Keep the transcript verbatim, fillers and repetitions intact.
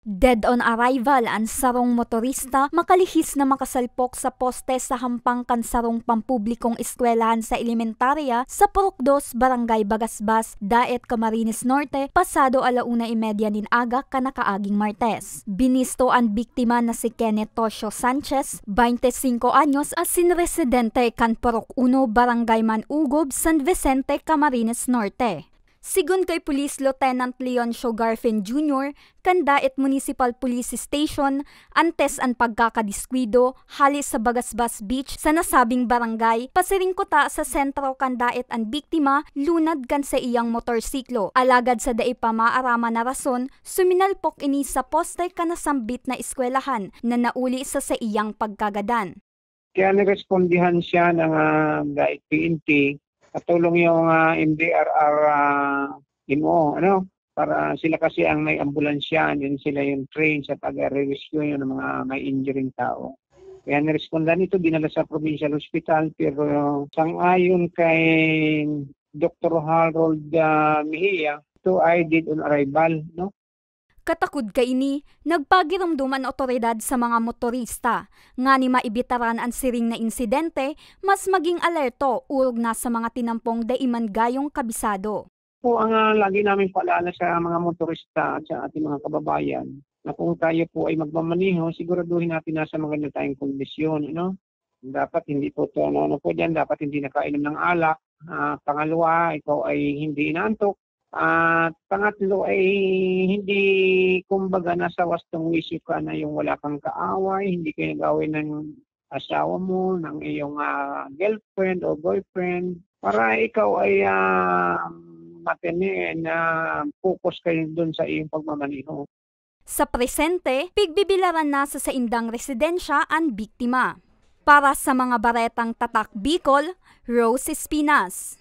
Dead on arrival an sarong motorista makalihis na makasalpok sa poste sa hampang kan sarong pampublikong eskwelahan sa elementarya sa Purok dos, Barangay Bagasbas, Daet, Camarines Norte, pasado ala una y media nin aga kan nakaaging Martes. Binisto an biktima na si Kenneth Tocio Sanchez, twenty-cinco anyos, asin residente kan Purok uno, Barangay Manugob, San Vicente, Camarines Norte. Sigon kay Police Lieutenant Leoncio Garfin Junior kan Daet Municipal Police Station, antes an pagkakadiskwidro hale sa Bagasbas Beach sa nasabing barangay, pasiring kuta sa sentro kan Daet an biktima lunad kan saiyang motorsiklo. Alagad sa dai pa maaraman na rason, suminalpok ini sa poste kan nasambit na eskwelahan na nauli sa saiyang pagkagadan. Kaya nirespondihan siya ng, ah, Daet P N P, katulong yung, ah, M D R R, ah, M O, ano? Para sila kasi ang may ambulansya, yun sila yung train sa pag-rescue yung mga may injuring tao. Kaya nirespondan ito, dinala sa provincial hospital, pero sang-ayon kay Doktor Harold, ah, Mejia, ito ay dead on arrival, no? Katakod kaini, nagpagiromdom an otoridad sa mga motorista, ngani maibitaran an siring na insidente, mas maging alerto, orog na sa mga tinampong dai man gayong kabisado. Po ang, ah, lagi naming paalala sa mga motorista at sa ating mga kababayan na kung tayo po ay magmamaneho, siguraduhin natin nasa maganda tayong kondisyon, ano? Dapat hindi po to, ano, ano po diyan, dapat hindi nakainom ng alak. Ah, pangalawa, ikaw ay hindi inaantok. At pangatlo ay hindi, kumbaga, nasa wastong wisyo ka na yung wala kang kaaway, hindi kayo nag-away ng asawa mo, ng iyong, ah, girlfriend o boyfriend, para ikaw ay, ah, matene na focus kayo dun sa iyong pagmamaneho. Sa presente, pigbibilaran na sa saindang residensya an biktima. Para sa mga baretang Tatak Bicol, Rose Espinas.